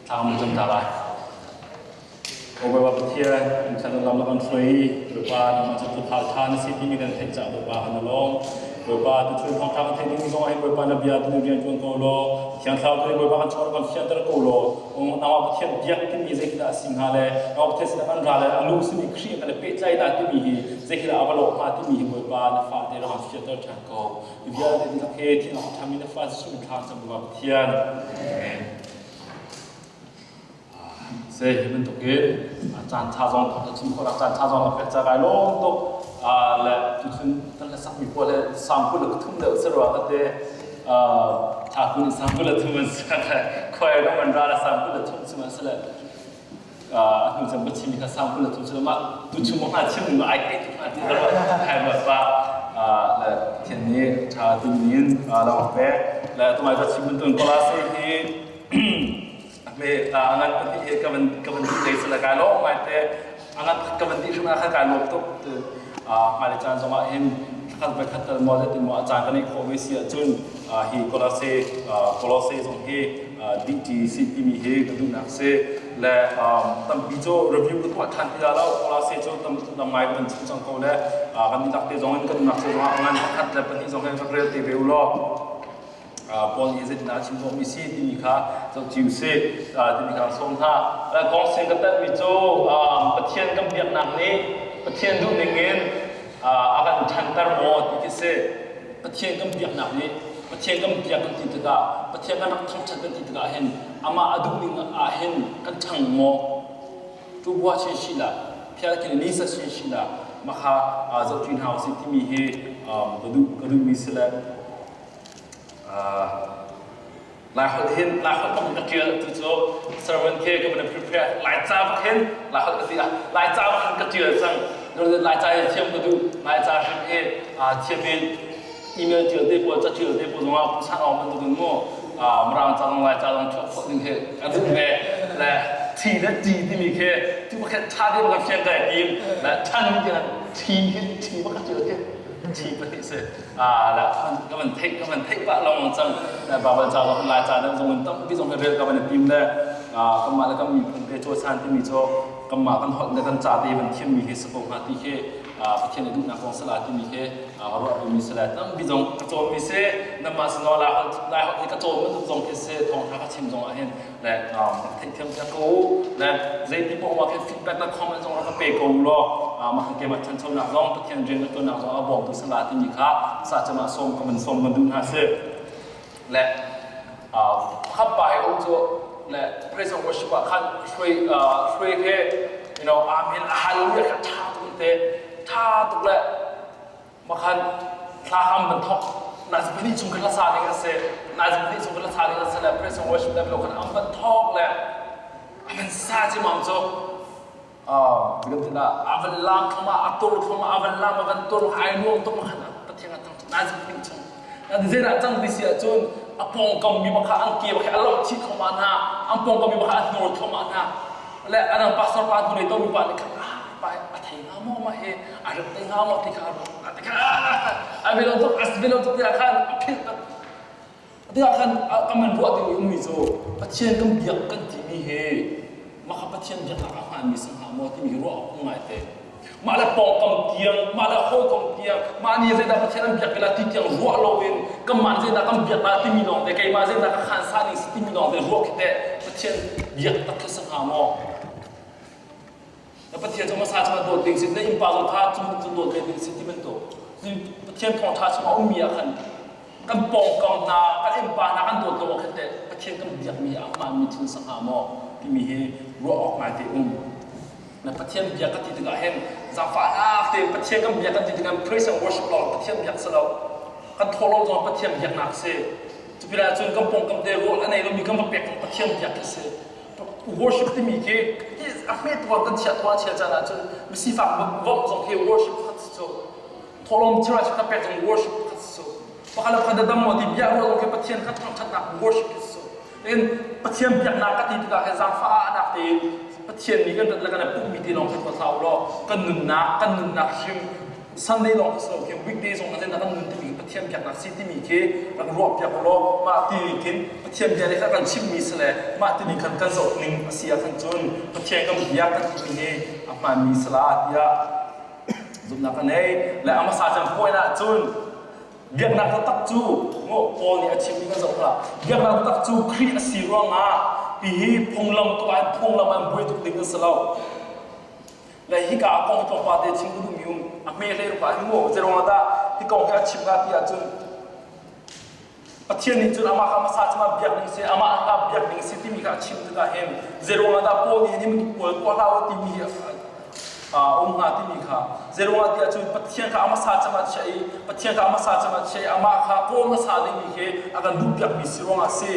Thla kan cam ta lai. O Bawipa Pathian, in thlan lam kan hruai, Bawipa nangmah cu tuukhal ṭha na si timi kan theih caah Bawipa kan i lawm. Bawipa tuchun thawngṭha kan theih ding zong ah hin Bawipa na bia tu rian ṭuan ko law, Thiang Thlarau tu nih Bawipa kan chawr kan fianter ko law, nangmah Pathian biak timi zei khi dah a si hnga le nangmah Pathian sinah kan ra le a lu simi Khrih kan i pehtlaih dah timi hi zei khi dah a va lawh hnga timi hi Bawipa na fate rak kan fianter ṭhan ko. Hi vialte dihlak he thihnak a ṭhami na fa Jesuh min thla cam Bawipa Pathian. Amen. Se hi bantuk in caan ṭha zong thawk chim khawh caan ṭha zong pek ca kai lawm tuk le tuchun kan hlasak mi pawl he sang kul le thum deuh si rua ka te tha kun sang kul le thum an si khoi ram an ra la sang kul le thum si ma se le a hnu cem ka chim mi kha sang kul le thum si ma tuchun mo ha chim ma ai te tu ma ti hai ma pa le thian ni ṭha tin in lo pe le tumai ka chim tun kola se hi Me a ngan pahnih he ka van ka van dih lei sala kai lawm ngai te a ngan ka van dih hrim ah khan kai lawm tuk te hmailei caan zong ah hin thlakhat voi khat tal maw zeitin maw a caan kan i khawh ve si ahcun hi Kolose Kolose zong hi dih ṭi si timi hi ka duhnak si le tampi cu review ka tuah ṭhan ti la lo Kolose cu tam tam ngai kan chim cang ko le kan dihlak te zong in kan duhnak si zong ah ngan pakhat le pahnih zong hin rak rel te ve u law Paul nih zeitindah a chim khawhmi si timi kha zohci u sih timi kha sawm hna. Kong sin ka tanhmi cu Pathian kan biaknak nih Pathian duhning in a kan ṭhanter maw ti khi si. Pathian kan biaknak nih Pathian kan biak kan ti tikah Pathian kan rak thangṭhat kan ti tikah hin amah a duhning ah hin kan ṭhang maw? Tu bua chin shi la, phial khin ni sa chin shi la, makha zohṭi hna usih timi hi ka duh ka duhmi si le Laiholh hin Laiholh bak in ka ṭial tu cu sermon khi ka van prepare Laica bak hin Laiholh ka ti ah Laica bak hin ka ṭial cang Laica hi thiam ka duh Laica hrim hi thiam in email ṭial te pawl ca ṭial te pawl zongah pusan awng bantukin mu Mirang ca zong Laica zong chuah khawh ding khi ka duh ve le thi le ṭi timi khi tu pakhat ṭha te bak fian kai tim le ṭhan ti thi hi thi bak ka ṭial khi thi pahnih si la ka van theih ka van theih pah lengmang cang Bible ca zong Lai ca zong in tampi zong hi rel ka van i tim le kanmah le kan miphun te cawisan timi cu kanmah kan holh le kan ca te van thiammi hi si ko hnga ti khi Pathian i duhnak zong sala timi khi ka ruah mi si le tampi zong ka cawnmi si namah sinaw Lai holh Lai holh hi ka cawn bantuk zong khi si thawngtha ka chim zong ah hin le theihthiam piak ko u le zeiti paoh ah khin feedback le comment zong rak ka pe ko u law mah kan keimah ṭhanchonak zong Pathian rian kan ṭuannak zong a bawmtu sala timi kha sa cem ah sawm ka van sawm kan duh hna si le pakhat pa he um cu le praise and worship ah khan hruai hruai he you know amen hallelujah kha ṭha tuk te ṭha tuk le Makhan thla ham ban thok nazbini chung khan sa ding ase nazbini chung khan sa ding ase le praise and worship le khan am ban thok le aman sa chi mam cho ah bigan tina avan lam thoma atur thoma avan lam avan tur ai nuam tuk makhan pathian atang nazbini chung na zera chang ti si ahcun a pawngkam mi bakha an ke bakha a lok chih thoma hna an pawngkam mi bakha a hnur thoma hna le anang pastor pa hnu to mi pa nih khan ah pa a thei hnga maw mah hi a rat te hnga maw ti kha a ti kha a velo tuk a velo tuk tiah khan a philh tak tiah khan ka man ruah ding ummi cu Pathian kan biak kan timi hi mah kha Pathian biaknak a hmaanmi si hnga maw timi hi ruah awk ngai te mah le pawngkam tiang mah le hawikom tiang mah nih zeidah Pathian an biak la ti tiang ruah loin kanmah nih zeidah kan biak la timi lawng te keimah zeidah ka khan sa ning si timi lawng te ruah khi teh Pathian biak tak khi si hnga maw na Pathian cu hmasa cu dawt ding si na innpa zong kha cu cu dawt ve ding si ti bantuk Pathian thawngṭha chung a ummi ah khan kan pawngkam hna kan innpa hna kan dawt lo ah khan teh Pathian kan biakmi a hmaanmi thil si hnga maw timi hi ruah awk ngai te um na Pathian biak ka ti tikah hin zaangfahnak tein Pathian kan biak kan ti tikah praise and worship lawng Pathian biak si lo kan thawhlawm zong Pathian biaknak si cupinah cun kan pawngkam te rawl a nei lomi kan va pek zong Pathian biak khi si worship timi khi a hmet tuan kan chiah tuan chia caan ahcun misifak bawmh zong khi worship khat si cu thawhlawm church ka pek zong worship khat si cu pakhat le pakhat dam maw ti bia ruah zong khi Pathian kha thangṭhatnak worship khi si cu In Pathian biaknak ka ti tikah hin zaangfah nak tein Pathian nih kan rat le kan pumhmi ti lawng khi tuah hlah u law kan nunnak kan nunnak hrim. Sunday lawng khi si lo khi weekday zong ah zeidah kan nun timi Pathian biaknak si timi khi rak ruah piak law mah ti khin Pathian bia nih khan kan chimmi si le mah ti ning khan kan zoh ning a si ah khan cun Pathian kan biak kan timi hi a hmaanmi si la tiah zumhnak ka nei. Le a hmasa cem point ah cun biaknak taktak cu Paul nih a chimmi kan zoh hlah. Biaknak taktak cu Khrih a si ruangah hihi phunglam tuah in phunglam an buai tuk ding a si lo. Le hika a kong tlawmpal te chim ka duhmi um a hme hlei ruk ah hin mu zeiruang ah dah hi kong hi a chim hnga ti ahcun Pathian nih cun amah kha hmasa cungah biak ding si amah kha biak ding si timi kha a chim tikah hin zeiruang ah dah Paul nih hi bantuk pawl tuah hlah u timi hi a um hnga timi kha zeiruang ah tiah cun Pathian kha a hmasa cungah chiah i Pathian kha a hmasa cungah chiah i amah kha kawl hmasa dingmi khi a kan duhpiakmi si ruangah si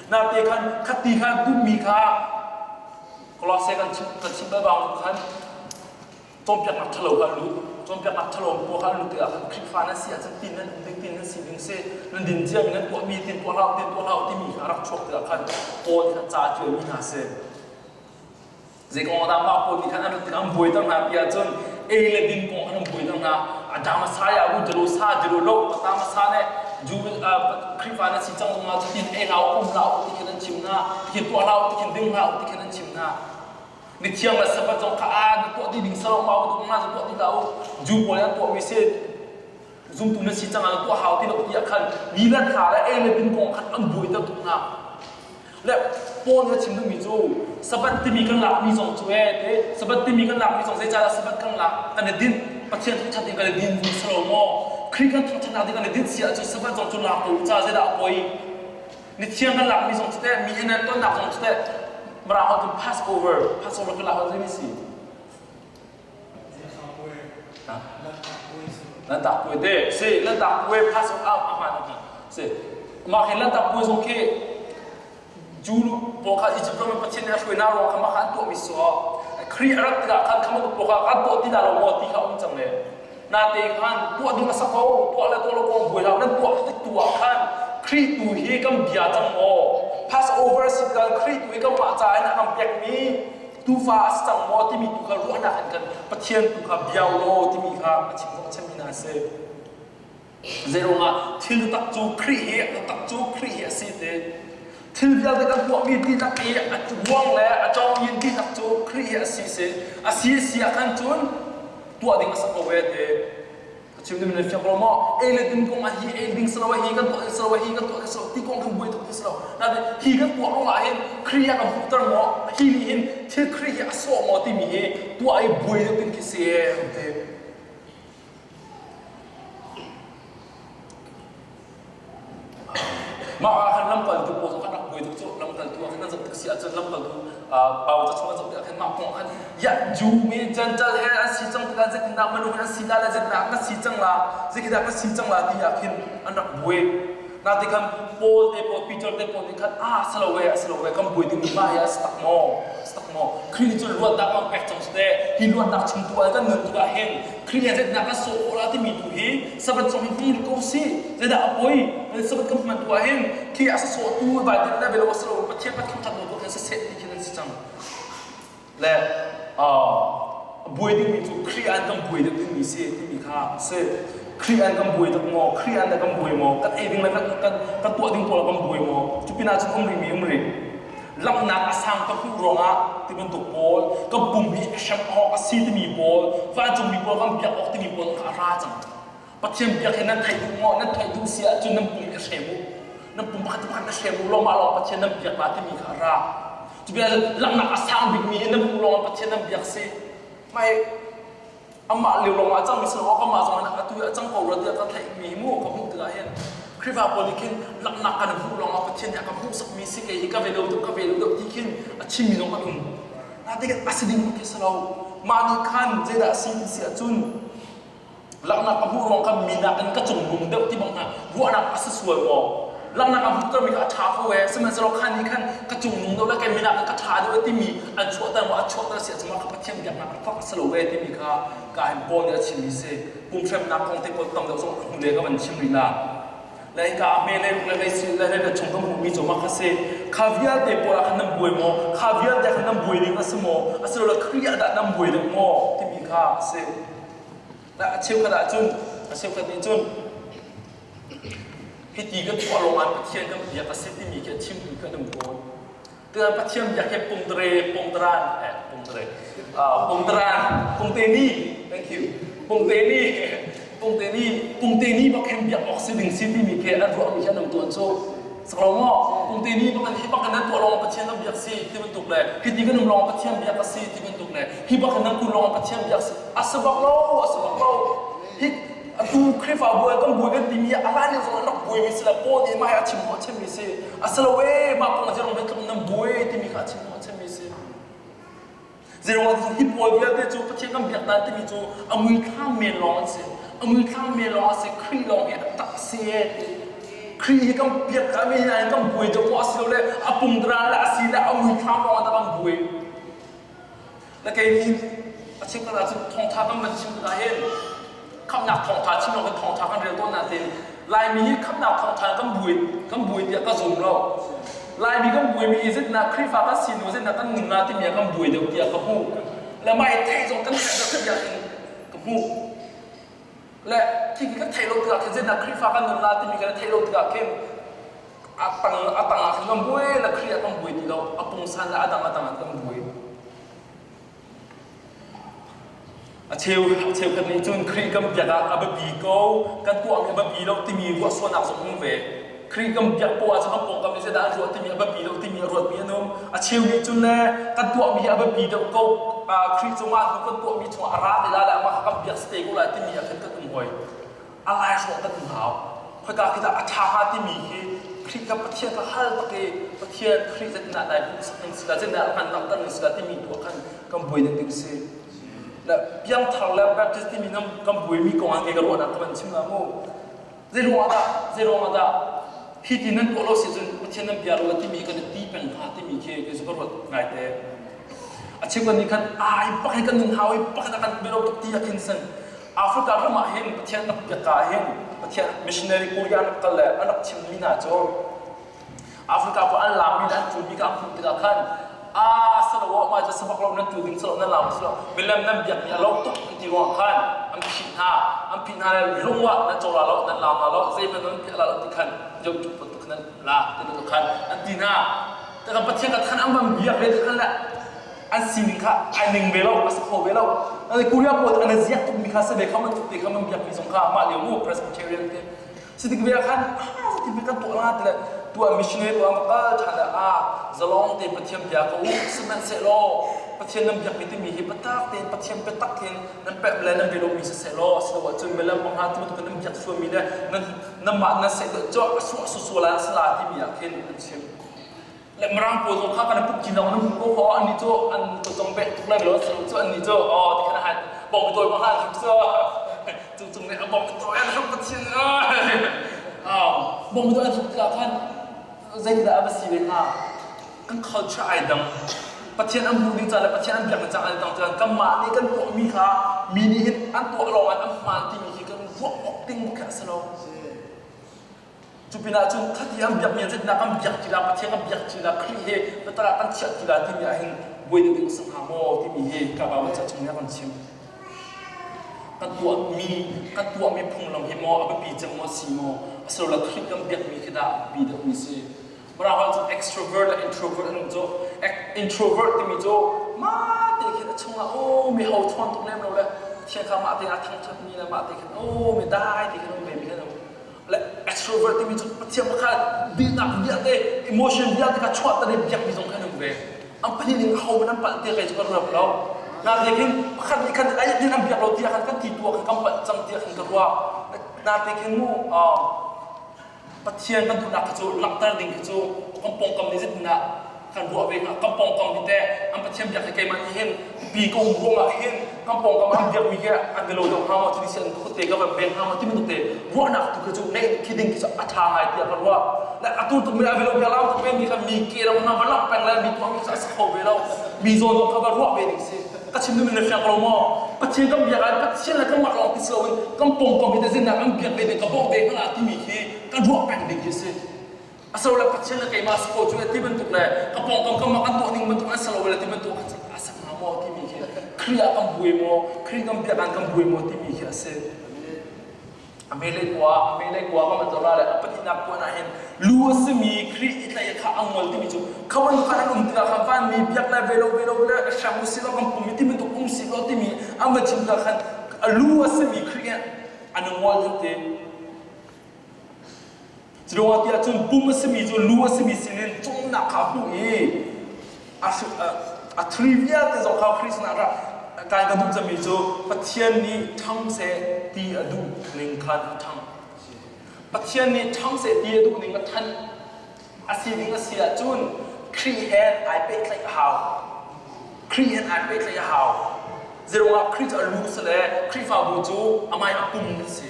nate khan khati khan duhmi kha Kolose kan chim kan chim bal bang khan cawnpiaknak ṭhalo kha an lut cawnpiaknak ṭhalo pawl kha an lut tikah khan Khrihfa nan si ahcun tin nan um ding tin nan si ding si nan din ciami nan tuahmi tin tuah hlah tin tuah hlah timi kha rak chuak tikah khan Paul nih khan ca a ṭialmi hna si zei kong ah dah mah pawl nih khan an rat tikah an buaiter hna ti ahcun ei le din kong khan an buaiter hna Adam sa ya u jalo sa jalo lo Adam sa ne ju Khrihfa na si cang zongah cutin ei hlah um hlah ti khin an chim hna tikhin tuah hlah ti khin ding hlah ti khin an chim hna mithiang le sabbath zong kha a na tuah ti ding salo ma u ma tuah ti hlah u Jew pawl an tuah mi si zumtu na si cang ah tuah hau ti lo ti ah khan ni le thla le ei le din kong khan an buai ter tuk hna Le Paul nih a chim duhmi cu Sabbath timi kan lakmi zong cu ee te Sabbath timi kan lakmi zong zeicahdah Sabbath kan lak kan i dinh Pathian thangṭhat ding kan i din si lo maw Khrih kan thangṭhatnak ding kan i dinh si ahcun Sabbath zong cu lak ko ca zeidah a poi Mithiang kan lakmi zong cu teh mi he nan tonnak zong cu teh Mirang holh cun Passover Passover kan lak holh zei si Lantak puai te si lantak puai Passover a hmaan a si mah khi lantak puai zong khi Jew pawl kha Egypt ram in Pathian nih a hruai hna ruang kha mah kha an tuahmi si Khrih a rat tikah khan kha bantuk pawl kha kan tuah ti dah lo maw ti kha um cang le nate khan tuah ding a sa ko tuah le tuah lo kong buai hlah nan tuah tik tu ah khan Khrih tu hi kan bia cang maw Passover si tikah Khrih tu hi kanmah caah in a kan pekmi tufa a si cang maw timi tu kha ruahnak in kan Pathian tu kha bia law timi kha a chim a chimmi hna a si. Zeiruangah thil tak cu Khrih hi tak cu Khrih hi a si ti thil vialte kan tuahmi dihlak i a ruang le a cawngin dihlak cu Khrih hi a si si a si si ah khan cun tuah ding a si ko ve ti ka chim ding na fiang lo maw ei le din kong ah hi ei ding si lo hi kan tuah ding si lo hi kan tuah ding si lo ti kong kan buai tuk ti si lo nain hi kan tuah ruangah hin Khrih a kan hmuhter maw hi nih hin thil Khrih hi a sawh maw timi hi tuah i buai deuh ding khi si ti Mah ah khan lamkaltu pawl zong khan rak buai tuk cu lamkaltu ah khan an zoh tik si ahcun lamkaltu Paul ca chung an zoh tikah khan mah kong khan ya Jew mi Gentile he an si cang tikah zeitindah minung an si la le zeitindah kan si cang la zeitindah kan si cang la ti ah khin an rak buai Nate khan Paul te pawl Peter te pawl nih khan ah si lo e a si lo e kan buai ding mi mah hi a si tak maw si tak maw Khrih nih cun luatnak kan pek cang te hi luatnak chimtu ah kan nun tikah hin Khrih nih zeitindah kan sawh khawh la timi tu hi Sabbath zong hi hmang rih ko si zeidah a poi Sabbath kan hman tu ah hin khi a sawhtu vai din na belo a si lo Pathian kan thangthat lo tu khan siseh ti khin an si cang le buai dingmi cu Khrih an kan buai deuh dingmi si timi kha si Khrih an kan buai tuk maw Khrih an kan buai maw kan ei ding le kan kan kan tuah ding pawl kan buai maw cu pinah cun um rihmi um rih langhnak a sang ka hmuh ruangah ti bantuk pawl kan pum hi a hrem awk a si timi pawl vancungmi pawl kan biak awk timi pawl kha a ra cang Pathian biak hi nan theih duh maw? Nan theih duh si ahcun nan pum i hrem u. Nan pum pakhat pakhat na hrem u law mah lawng Pathian nan biak la timi kha a ra. Cu bia langhnak a sang bikmi hi nan hmuh lawng Pathian nan biak si. Mai amah lio lawng ah a cangmi si lo amah zong in atu a cang ko rua tiah ka theihmi mu ka hmuh tikah hin Khrihfa pawl nih khin langhnak kan hmuh lawng ah Pathian nih a ka hmuhsakmi si kei hi ka ve lo deuh ka ve lo deuh ti khin a chimmi zong kan um. Natin a si ding khi si lo. Mah nih khan zeidah a si ti si ahcun Langhnak ka hmuh ruang kha mi nakin ka cungnung deuh ti bang hna ruahnak a si sual maw? Langhnak a hmuhtermi kha a ṭha ko ee, sihmanhsehlaw kha nih khan ka cungnung deuh le kei mi nakin ka ṭha deuh ee timi an chuahter maw? A chuahter si ahcun mah kha Pathian biaknak taktak a si lo ee timi kha ka hin Paul nih a chimmi si. Pumhremnak kong te pawl tam deuh zong hnulei ka van chim rih la. Le hika a hme le le le si le le chung kan hmuhmi cu mah kha si. Kha vialte pawl ah khan nan buai maw? Kha vialte khan nan buai ding a si maw? Asilole Khrih ah dah nan buai deuh maw? timi kha a si. A cheukhat ahcun a cheukhat nih cun hiti kan tuah lawngah Pathian kan biak a si timi khi a chimtu khi an um tawn. Tiah Pathian biak hi pungdre, pungdran, eh, pungdre, uh, pungdran, pungteni, thank you, pungteni, pungteni, pungteni bak hin biak awk si ding si timi khi an ruahmi khi an um tawn cu. Saklo maw? Pungteni bak hi bak nan tuah lawng Pathian kan biak si ti bantuk le hiti kan um lawng Pathian biak a si ti bantuk le hi bak nan kun lawng Pathian biak si a si bak lo, a si bak lo. Hi atu Khrihfabu ah kan buai kan timi a hlan lio zong an rak buaimi si le Paul nih mah hi a chim khawh chimmi si. A si lo ee mah kong ah zirong tluk nan buai timi kha a chim khawh chimmi si. Zirong ah hi pawl vialte cu Pathian kan biak dan timi cu a muithlam men lawng an si. A muithlam men lawng a si. Khrih lawng hi a tak si ee ti. Khrih hi kan biak ka mi hna kan buai deuh maw a si lo le a pungdran le a si le a muithlam lawng ah kan buai. Na kei mi a chim kan ahcun thawngtha kan van chim tikah hin khamhnak thawngtha chim lo kan thawngtha kan rel tawn nain Laimi hi khamhnak thawngtha kan buai kan buai tiah ka zum lo. Laimi kan buaimi hi zeitindah Khrihfa kan si nu zeitindah kan nun la timi ah kan buai deuh tiah ka hmuh. Le mah hi theih zong kan theih deuh tiah in ka hmuh. Le khi kan theih lo tikah khin zeitindah Khrihfa kan nun la timi kan theih lo tikah khin a tang a tang ah khin kan buai le Khrih ah kan buai ti lo a pungsan le a dang a dang ah kan buai. A cheu a cheukhat nih cun Khrih kan biak ah a biapi ko, kan tuahmi a biapi lo timi ruahsualnak zong um ve. Khrih kan biak poah ahcun kan pawngkam nih zeidah an ruah timi a biapi lo timi a ruatmi an um. A cheu nih cun le kan tuahmi hi a biapi deuh ko, Khrih cungah hnu kan tuahmi chungah a ra te lai le amah kha kan biak si te ko lai timi ah khin kan um hoi. A lai hrawh kan um hau. Khoika khi dah a ṭha hnga timi hi Khrih ka Pathian ka hal tak i Pathian Khrih zeitindah nai hmuhsak ning si la zeitindah kan langhter ning si la timi tu ah khan kan buai ding ding si. Le piangthar le Baptist timi nan kan buaimi kong ah kei ka ruahnak ka van chim la mu. Zei ruangah dah zei ruangah dah hi ti nan tuah lo si cun Pathian nan bia lo timi kan i ti peng hnga timi khi kei cu ka ruat ngaite. A chim kan nih khan ai pak hi kan nun hau i pakhat ah kan bia tuk ti ah khin san Africa ram ah hin Pathian rak biak ah hin Pathian missionary Korea an rak kal le an rak chimmi hna cu Africa pa an lammi le an tlunmi kha an hmuh tikah khan a salo mah cu sabak lo nan tu ding salo nan lam salo milem nan biakmi a lo tuk an ti ruang khan an phih hna an phih hna le lung ah nan cawla lo nan lam lo zeihmanh nan piah la lo ti khan jo tuk nan la ti khan an ti hna Taka Pathian ka than an van biak ve khan le an sining kha ai ning ve lo a si kho ve lo Korea pawl an ziak tuk mi kha se ve kha man tuk te kha man biak mi zong kha mah lio mu Presbyterian te si tik ve khan ah ti kan tuah la ti le tuah missionary tuah ma kal than le a zalong te Pathian bia ko u sihmanhsehlaw Pathian nan biak mi timi hi patak tein Pathian biatak tein nan pep le nan be lo mi siseh law asiloah cun milem pangha ti bantuk nan biak sual mi le nan nanmah nan seh cu a suah sual la sala timi ah khin an chim Le Mirang pawl zong kha kan puk cin nan hmu ko kho an ni cu an ko cong bek tuk lai lo cu an ni cu oh ti khan han bong tawi bang han cu cu cung nih a bong tawi an hruk pathian ah bong tawi an hruk tikah khan zeitindah a va si ve hnga kan culture ai dang Pathian an hmuh ding ca le Pathian an biak ding ca ai dang cun kanmah nih kan tuahmi kha mi nih hin an tuah lawng an hmaan timi hi kan ruah awk ding khi a si lo Cu pinah cun khati an biakmi an zeitindah kan biak ti la, Pathian kan biak ti la, Khrih he biatak ah kan chiah ti la timi ah hin buai deuh ding a si hnga maw timi hi ka Bible ca chung nih a kan chim. Kan tuahmi kan tuahmi phunglam hi maw a biapi cem maw si maw asilole Khrih kan biakmi khi dah a biapi deuhmi si. Mirang holh cun extrovert le introvert an um cu. Introvert timi cu mah te khin a chungah aw mi ho chawn tuk lem lo le Pathian kha mah tein a thangṭhatmi le mah te khin aw mi dai te khin um ve mi khin um. Le extrovert timi cu Pathian pakhat duhnak vialte emotion vialte kha chuahter i biakmi zong khan um ve. An pahnih in ho man an palh ti kei cu ka ruat lo. Nate khin pakhat nih khan ai din an biak lo tiah khan kan ti tu ah khan kan palh cang tiah khan ka ruah. Nate khin mu Pathian kan duhnak kha cu langhter ding kha cu kan pawngkam nih zeitindah kan ruah ve hnga kan pawngkam hi teh an Pathian biak hi keimah nih hin pi ka um ruangah hin kan pawngkam an biakmi hi an lo deuh hnga maw thil si an khuate ka van pek hnga maw ti bantuk te ruahnak tu khi cu neih khi ding khi cu a ṭha ngai tiah ka ruah le atu tuk mi a velo bia lam tuk ve mi kha mi ke lam hna va langh peng le mi tuah mi cu a si kho ve lo mi zawn zong kha va ruah ve ding si ka chim duhmi na fiang ko lo maw Pathian kan biak ah Pathian le kanmah lawng ti si loin kan pawngkam hi teh kan biak ve ding ka bawmh ve hnga timi khi kan ruah peng ding khi a si asilo le Pathian le keimah si ko cu ti bantuk le ka pawngkam kanmah kan tuah ning bantuk an si lo le ti bantuk a sak hnga maw timi khi Khrih. Khrih ah kan buai maw? Khrih kan biak ah kan buai maw timi khi a si. A mele kua, a mele kua kan van zoh le a pahnihnak kuan ah hin lu a simi Khrih i tlaih kha a ngol timi cu khawan khan an um tikah khan vanmi biak le velo velo le hrang usih law kan pum i ti bantuk um sih law timi an va chim tikah khan a lu a simi Khrih hi an ngol an ti. Curuangah tiah cun pum a simi cu lu a simi sinin cawmnak kha a hmuh i a thri vialte zong kha Khrih sinah rak kai ka duh cangmi cu Pathian nih ṭhang seh ti a duh ning khan a ṭhang. Pathian nih ṭhang seh ti a duh ning a ṭhan a si ding a si ahcun Khrih he ai pehtlaih a hau. Khrih he ai pehtlaih a hau. Zeruangah Khrih cu a lu si le Khrihfabu cu amah a pum a si.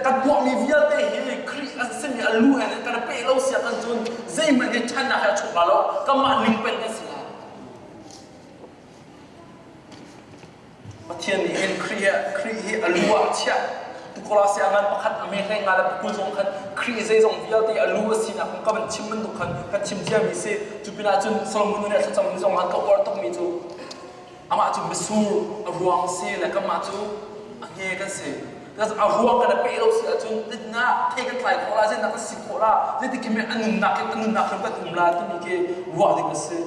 Kan tuahmi vialte hi Khrih an simi a lu he kan peh lo sia kan cun zeihmanh hi ṭhannak he a chuak la lo kanmah ning peng kan si lai. Pathian nih hin Khrih he Khrih hi a lu ah a chiah. Tukolasi a ngan pakhat a me hlei nga le pakul zong khan Khrih zeizong vialte a lu a sinak kong ka van chim bantuk khan kan chim ciami si. Cu pinah cun Solomon nih thlacam zong khan ka uar tukmi cu amah cu misur a ruang si le kanmah cu a nge kan si. A ruang kan i peh lo si ahcun zeitindah thei kan tlai khawh la zeitindah kan si khawh la zeitik khi a nunnak a nunnak hrim kan um la timi khi ruah ding a si.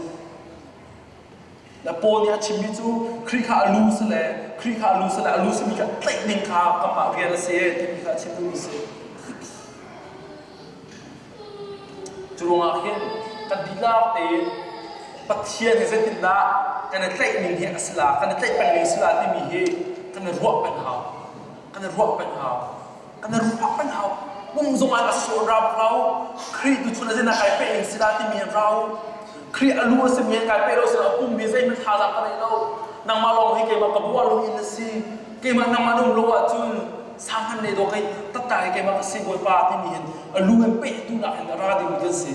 Na Paul nih a chimmi cu Khrih kha a lu si le Khrih kha a lu si le a lu simi kha tlaih ding kha kanmah rian a si timi kha a chim duhmi si. Cu ruangah hin kan dihlak tein Pathian hi zeitindah kan i tlaih ning hi a si la, kan i tlaih peng ning si la timi hi kan i ruah peng hau. Kan i ruah peng hau. Kan i ruah peng hau. Pum zongah a sawh rau rau. Khrih tu chun a zeidah kai peh ning si la timi hi rau. Khrih a lu a simi hi kai peh lo si a pum hi zeihmanh thazaang ka nei lo. Nangmah lawng hi keimah ka bua lu in na si. Keimah nangmah na um lo ahcun sang han le dawh kai tatta hi keimah ka si Bawipa timi hin a lu in pehtu nak hin a ra dingmi kan si.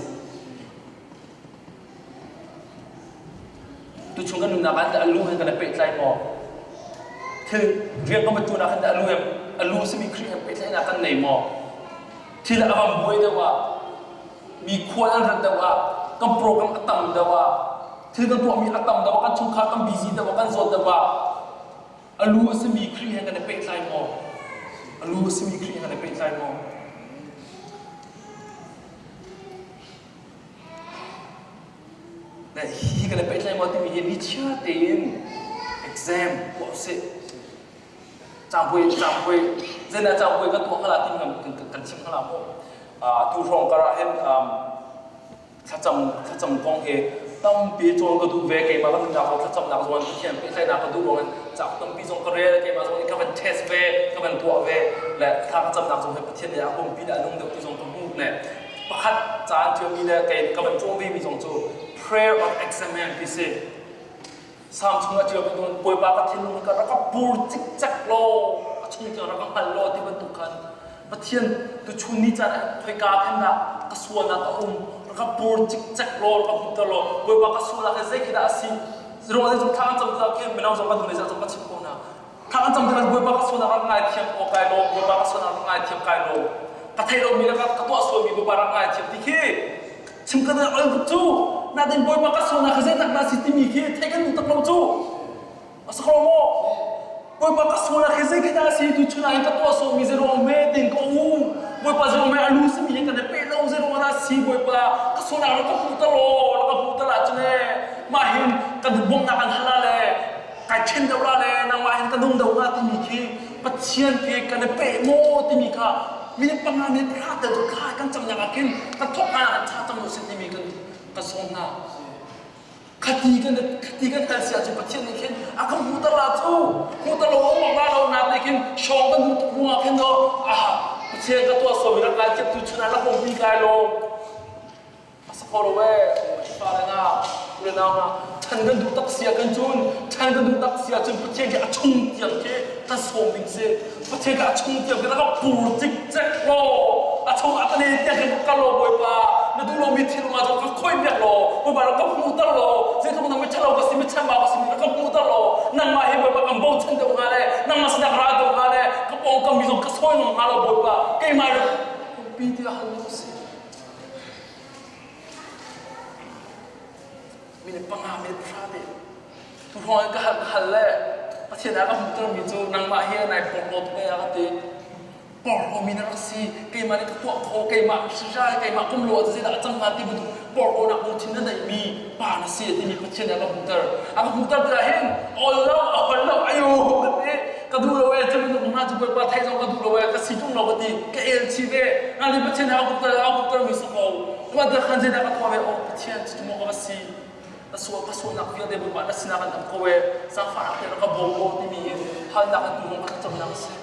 Tuchung kan nunnak ah a lu he kan i pehtlai maw? Thil rian kan tuan ah khan a lu he a lu simi Khrih he pehtlaihnak kan nei maw? Thil a van buai deuh ah mi khual an rat deuh ah kan program a tam deuh ah thil kan tuahmi a tam deuh ah kan chungkhar kan busy deuh ah kan zawt deuh ah A lu a simi Khrih he kan i pehtlai maw? A lu a simi Khrih he kan i pehtlai maw? Le hi kan i pehtlai maw timi hi nichia tein exam tuah usih. Cangpui cangpui zeidah cangpui kan tuah hnga timi kan kan chim hnga maw? Tu hrawng kar ah hin thlacam thlacam kong hi tampi cawn ka duh ve keimah ka nunnak zong thlacamnak zong Pathian pehtlaihnak ka duh ruangin cauk tampi zong ka rel keimah zong nih ka van test ve ka van tuah ve le thla ka camnak zong hi Pathian nih a pumpi le a nung deuh ti zong ka hmuh le pakhat caan ṭialmi le kei ka van cawn ve mi zong cu prayer of examen ti si Salm chungah ṭial bantukin Bawipa ka thinlung hi ka rak ka pur cikcek law a chung tiang rak ka hngal law ti bantuk khan Pathian tuchun ni caan ah khoika khan dah ka sualnak a um rak ka pur cikcek law rak ka hmuhter law Bawipa ka sualnak hi zei khi dah a si ruang cu thla kan cam tikah khin mino zong kan hnulei zong ka chim ko hna thla kan cam tikah Bawipa ka sualnak rak ngaithiam aw kai lawm Bawipa ka sualnak rak ngaithiam kai lawm ka theih lomi le ka tuah sualmi Bawipa rak ngaithiam ti khi chim kan ol tuk cu natin bawipa ka sualnak hi zeitak dah si timi khi theih kan duh tak lo cu a si kho maw bawipa ka sualnak hi zei khi dah si tu chun ah ka tuah sualmi zei ruang me tin ka u bawipa zei ruang me a lu simi hi kan i peh lo zei ruang dah si bawipa ka sualnak rak ka hmuh ta law rak ka hmuh ta la cun ee mah hin kan bawmhnak kan hal le kai ṭhen deuh la le nangmah hin ka nung deuh hnga timi khi Pathian khi kan i peh maw timi kha minute panga minute pahra tel cu thla kan camnak ah khin kan thawk hna kan tha cang usih timi kan kan sawm hna khati kan khati kan hal si ahcun Pathian nih khin a kan hmuhter la cu hmuhter lo um la lo na nih khin hrawng kan duh tuk ruangah khin no ah Pathian ka tuah sual mi rak kai thiam tu chun ah rak um pi kai lo A si kho lo ee, fale hna, u le nau hna, ṭhan kan duh tak si ah kan cun, ṭhan kan duh tak si ahcun Pathian khi a chung tiang khi kan sawm ding si. Pathian khi a chung tiang khi na ka pur cikcek law, a chung ah ka ne tiang khin ka kal law Bawipa, na duh lomi thil um ahcun ka khawih piak law, Bawipa rak ka hmuhter law, zeitluk nang miṭhalo ka si, michambau ka si rak ka hmuhter law, nangmah hi Bawipa kan bochan deuh hnga le, nangmah sinah ra deuh hnga le, ka pawngkam mi zong ka sawi ngam hnga lo Bawipa, keimah rak pi tiah hal ding a si. Minute panga, minute pahra te. Tu hrawng ka hal ka hal le Pathian a ka hmuhtermi cu nangmah hi nai porhlaw tuk ee a ka ti. Porhlawmi na rak si, keimah nih ka tuah khawh, keimah hrirai, keimah kum lo ah zeidah a cang hnga ti bantuk porhlawnak lungthin na neihmi pa na si timi Pathian nih a ka hmuhter. A ka hmuhter tikah hin awl lo, a hol lo, ayo ka ti. Ka duh lo ee, cu bantuk hna cu Bawipa theih zong ka duh lo ee, ka si tung lo ka ti, ka el chih ve. Nain Pathian nih a hmuhter, a hmuhtermi si ko. Mah khan zeidah ka tuah ve? Oh Pathian, cucu maw ka va si? Na sual ka sualnak vialte Bawipa na sinah kan ap ko ee, zaangfahnak te rak ka bawm law timi hi halnak in tu ka thlacamnak a si.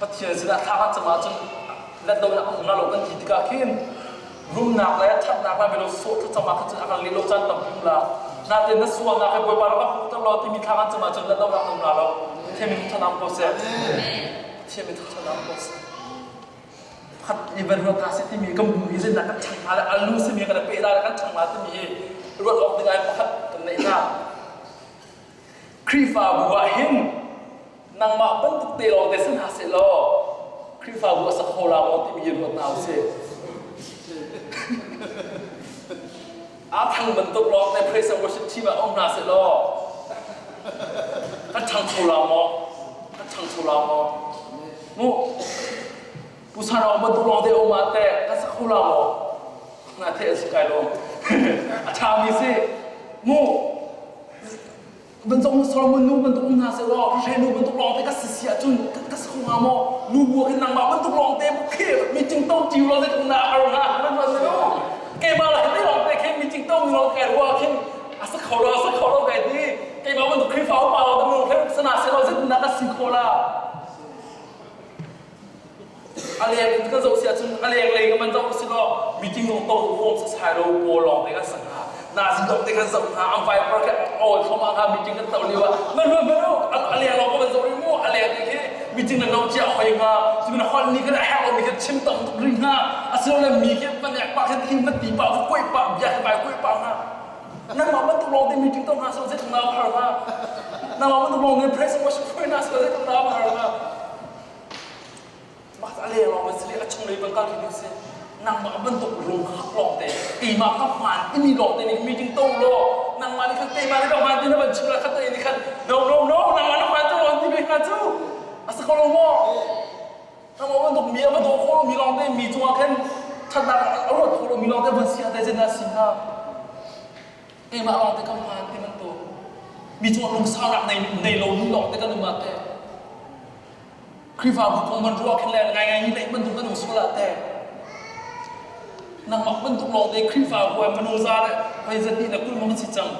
Pathian sinah thla kan cam ahcun let lonak an um la lo kan ti tikah khin rumnak le ṭhatnak le milo sawh thlacam ah khan cun a kan leh lo caan tampi um la. Natin na sualnak hi Bawipa rak ka hmuhter law timi thla kan cam ahcun let lonak an um la lo. Pathian min thangṭhat ko seh. Pathian min thangṭhat ko seh. Pakhat i van ruat hna seh timi kan bu hi zeidah kan ṭhang hnga le alu simi kan pe la le kan ṭhang hnga timi hi ruat awk ding ah pakhat kan neih hna. Khrihfabu ah hin nangmah bantuk te lawng te si hna seh law Khrihfabu a sak kho la maw timi hi ruat hna usih. Aa thang bantuk lawng te praise and worship team ah um hna seh law kan ṭhang kho la maw? Kan ṭhang kho la maw? Mu Pu Sanawng bantuk lawng te um ah teh kan sak kho la maw? Na theih a si kai lo. A ṭhami si. Mu bantuk Solomon nu bantuk um hna seh law hre nu bantuk lawng te ka si si ahcun ka si kho hnga maw? Nu bu khin nangmah bantuk lawng te khi meeting to ṭiu lo zeitluk na har hnga man man nu. Keimah le te lawng te khin meeting to mi lawng kai ruah khin a si kho lo a si kho lo kai ti. Keimah bantuk Khrihfa upa lo te minung hlei sana seh law zeitin dah ka si khawh la? A leng kan zoh si ahcun a leng lei kan zoh si law meeting zong to huam sasai lo pawl lawng te kan sak hna nazi lawng te kan zoh hna an viper ke awl thom ah meeting kan to lio ah man man man a leng lawng kan zoh rih mu a leng te khi meeting na no chia hoi hnga cumin hon ni kan a herh lo mi khi chim tam tuk rih hnga asilole mi khi van ek pa khin thin van ti pa va kuai pa bia khi vai kuai pa hnga nangmah bantuk lawng te meeting to hna so zeitluk na har hnga nangmah bantuk lawng te praise and worship hruai hna so zeitluk na har hnga Mah a leng lawng si a chung lei bang kal khi si. Nangmah bantuk lung hak lawng te keimah ka hmaan timi lawng te nih meeting to law nangmah nih khan keimah nih ka hmaan ti na van chim la khat te nih khan no no no nangmah na hmaan tu lawng ti ve hnga cu a si ko lo maw nangmah bantuk mi a va daw kho lo mi lawng te mi cungah khan thatnak a ruat kho lo mi lawng te van si ah te zeidah si hnga keimah lawng te ka hmaan ti bantuk mi cungah lungsaunak nei nei lo nu lawng te kan um ah teh Khrihfabu kong man ruah khin le ngaingai hi leh bantuk kan um sual ah teh nangmah bantuk lawng te Khrihfabu ah minung za le hoi zat nih na kul mang si cang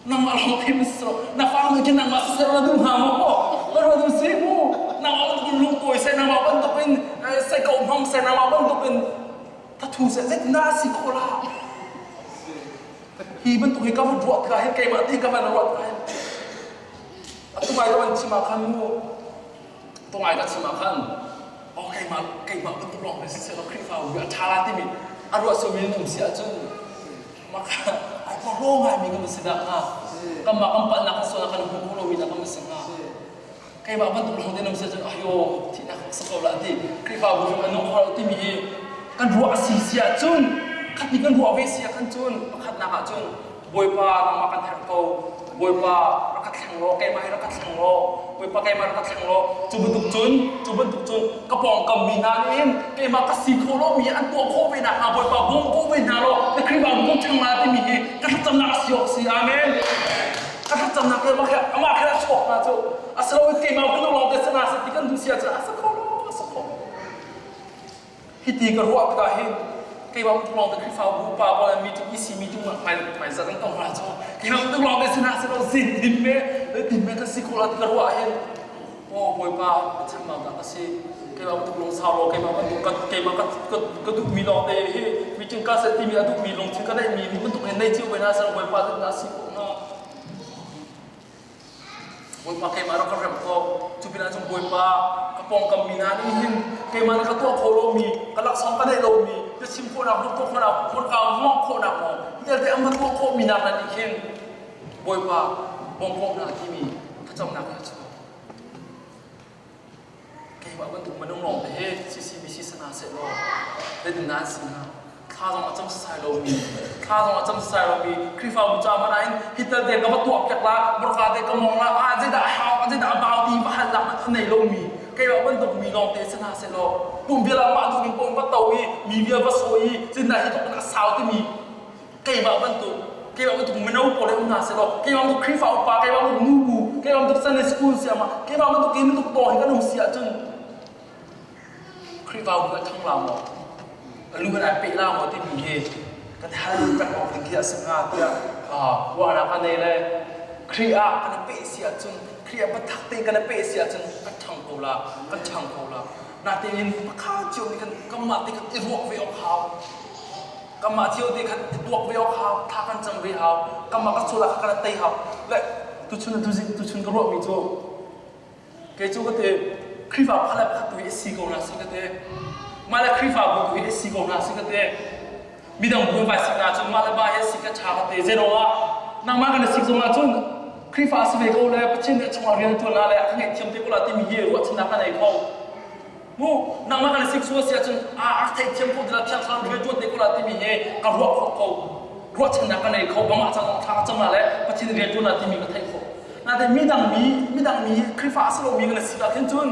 nangmah lawng te mas na fa nu khi nangmah siseh na duh hnga maw na ruah duh si mu nangmah bantuk in lungtawi seh nangmah bantuk in sai ko hmang seh nangmah bantuk in thathu seh zeitin dah a si khawh la hi bantuk hi ka van ruah tikah hin keimah ti ka van ruah tikah hin Atu ngai ka van chim ah khan mu tu ngai ka chim ah khan oh keimah keimah bantuk lawng hi siseh law Khrihfabu hi a ṭha la timi a ruah suami nan um si ahcun maka ai porhlaw ngaimi kan si dah hnga kanmah kan palhnak kan sualnak kan hmu kho lomi dah kan si hnga keimah bantuk lawng te nan um si ahcun ayo thihnak ka si ko la ti Khrihfabu hrim a nung kho lo timi hi kan ruah a si si ahcun khat ni kan ruah ve si ah khan cun pakhatnak ah cun Bawipa nangmah kan herh ko Bawipa rak ka thleng law keimah hi rak ka thleng law Bawipa keimah rak ka thleng law cu bantuk cun cu bantuk cun ka pawngkam mi hna nih hin keimah ka si khawh lomi an tuah khawh ve nakhnga Bawipa bawm ko ve hna law na Khrihfabu kong ṭhang la timi hi ka thlacamnak a si awk si amen ka thlacamnak le amah amah khe a chuak hna cu a si lo keimah bantuk lawng te sana sa ti kan duh si ahcun a si kho lo a si kho Hiti ka ruah tikah hin keimah bantuk lawng te Khrihfabu upa pawl meeting EC meeting ah hmai hmai zat an tong hna cu keimah bantuk lawng te sinah si lo zin din me din me ka si khawh la ti ka ruah hin aw Bawipa ka chambau dah ka si keimah bantuk lung sau law keimah bantuk ka keimah ka ka ka duhmi lawng te hi meeting ka set timi a duhmi lungthin ka neihmi bantuk hin nei cio ve hna seh Bawipa zin dah si khawh hnga Bawipa keimah rak ka remh ko. Cu pinah cun Bawipa ka pawngkam mi hna nih hin keimah nih ka tuah khawh lomi, ka laksawng ka neih lomi, biachim khawhnak, hmuh khawhnak, hmurka hmuh khawhnak maw, vialte an va tuah khawhmi hna hna nih khin Bawipa bawm ko hna timi thlacamnak he a chuak. Keimah bantuk minung lawng te hi CCBC sana seh law zeitin dah an si hnga? Thla zong a cam sasai lomi, thla zong a cam sasai lomi Khrihfabu ca hmanh ah hin hital te ka va tuah piak la, murka te ka mong la, ah zeidah a hau, zeidah a bau ti va hal nak hmanh a nei lomi, keimah bantuk mi lawng te si hna sehlaw, pum vial ah mah duh ning paoh in va to i mi vial va sawi i zeidah hi tluk in a sau timi keimah bantuk keimah bantuk mino pawl hi um hna sehlaw keimah bantuk Khrihfa upa keimah bantuk nubu keimah bantuk Sunday school siama keimah bantuk hi bantuk tawng hi kan um si ahcun Khrihfabu a thang la maw a lu in ai peh la maw timi hi kan hal peng awk ding khi a si hnga tiah ruahnak a nei le Khrih ah kan i peh si ahcun Khrih ah biatak tein kan i peh si ahcun kan ṭhang ko la kan ṭhang ko la natein pakhat cio nih kan kanmah te khan i ruah ve awk hau Kanmah cio te khan i tuak ve awk hau, thla kan cam ve hau, kanmah kan sual ah khan kan tei hau. Le tuchun tuzing tuchun ka ruahmi cu kei cu ka ti Khrihfa pakhat le pakhat tu hi si ko hna si ka ti. Mah le Khrihfabu tu hi si ko hna si ka ti. Midang bu vai sik hna cun mah le mah hi si ka ṭha ka ti. Zeiruangah nangmah kan i sik zong ahcun Khrihfa si ve ko le Pathian nih a chungah rian a ṭuan la le a ka ngaihthiam te ko la timi hi ruahchannak ka nei kho. Mu nangmah kan sik sual si ahcun a a theihthiam ko dila thiang thlarau rian ṭuan te ko la timi hi ka ruah khawh ko. Ruahchannak ka nei kho amah cang thla ka cam la le Pathian rian ṭuan la timi ka theih khawh. Nain midang mi midang mi Khrihfa a si lomi kan si ah khin cun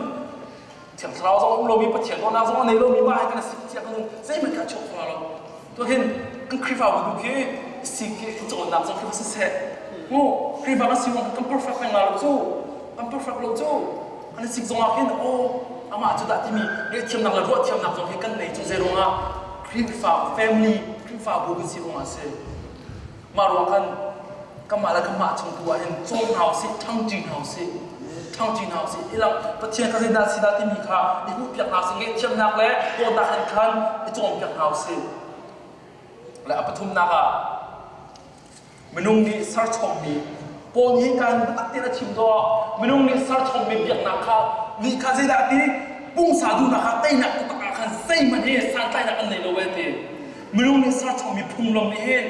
thiang thlarau zong um lomi Pathian dawtnak zong a nei lomi mah he kan si cia kan zeihmanh kha chuak kho lo. To hin kan Khrihfabu tu khi si khi cawnnak zong khi va siseh. Mu Khrihfa kan si kan perfect peng la lo cu. Kan perfect lo cu. Kan sik zong ah hin aw amah cu dah timi ngaihthiamnak le ruahthiamnak zong hi kan nei cu zei ruangah Khrihfa family Khrihfabu kan si ruangah a si. Mah ruang khan kanmah le kanmah chung tu ah hin cawn hna usih, ṭhangṭi hna usih, ṭhangṭi hna usih. Ilang Pathian kha zeidah si dah timi kha i hmuhpiak hna usih, ngaihthiamnak le dawtnak hin khan i cawnpiak hna usih. Le a pathumnak ah Minung nih serchommi Paul nih kan biatak tein a chim tuah. Minung nih serchommi biaknak kha nih kha zeidah ti pungsa duhnak kha teinak taktak ah khan zeihmanh hi santlainak an nei lo e ti. Minung nih serchommi phunglam nih hin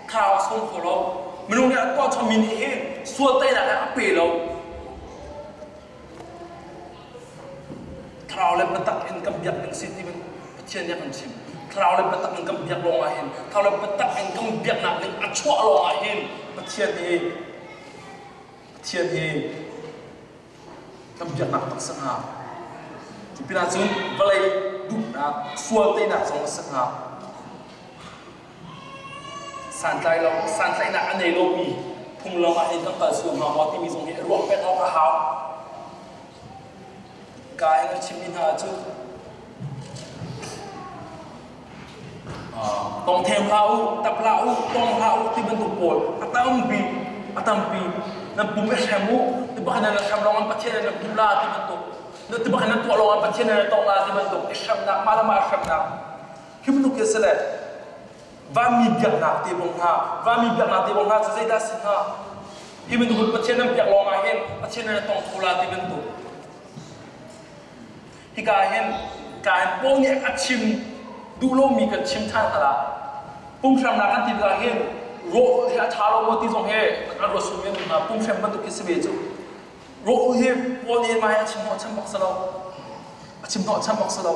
kha a sawm kho lo. Minung nih a tuah chommi nih hin sual teinak a pe lo. Thlarau le biatak in kan biak ding si ti Pathian nih a kan chim. Thlarau le biatak in kan biak lawng ah hin, thlarau le biatak in kan biaknak ning a chuah lawng ah hin Pathian hi Pathian hi kan biaknak tak si hnga. Cu pinah cun vawlei duhnak, sual teinak zong a si hnga. Santlai lo, santlaihnak a nei lomi phunglam ah hin kan kal sual hnga maw timi zong hi ruah peng awk a hau. Ka in a chimmi hna cu tong them hlah u, tap hlah u, tong hlah u ti bantuk pawl a tampi a tampi nan pum i hrem u ti bak nan hrem lawng Pathian nan hmu la ti bantuk ti bak nan tuah lawng Pathian nan tong la ti bantuk i hremnak mah le mah hremnak Hi bantuk khi a si le vanmi biaknak te bong hna vanmi biaknak te bong hna cu zeidah a si hnga? Hi bantuk Pathian nan biak lawng ah hin Pathian nan tong kho la ti bantuk. Hika hin ka hin Paul nih a chim duh lomi kan chim ṭhan hna la. Pumhramnak kan ti tikah hin rawh hi a ṭha lo maw ti zong hi an ruat sung men hna pumhrem bantuk khi si ve cu. Rawh hi Paul nih mah hi a chim hnawhchan bak si lo. A chim hnawhchan bak si lo.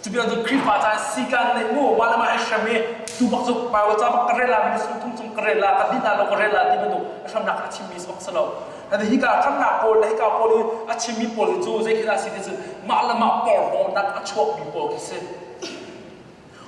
Cu bia cu Khrihfa ca sikan neih mu mah le mah i hrem i tu bak cu Bible ca bak ka rel la mi sung thum chung ka rel la ka din lo ka rel la ti bantuk a hramnak a chimmi bak si lo. Hadi hika hramnak pawl le hika pawl i a chimmi pawl hi cu zei khi dah si ti cu mah le mah porhlawtnak a chuakmi pawl khi si.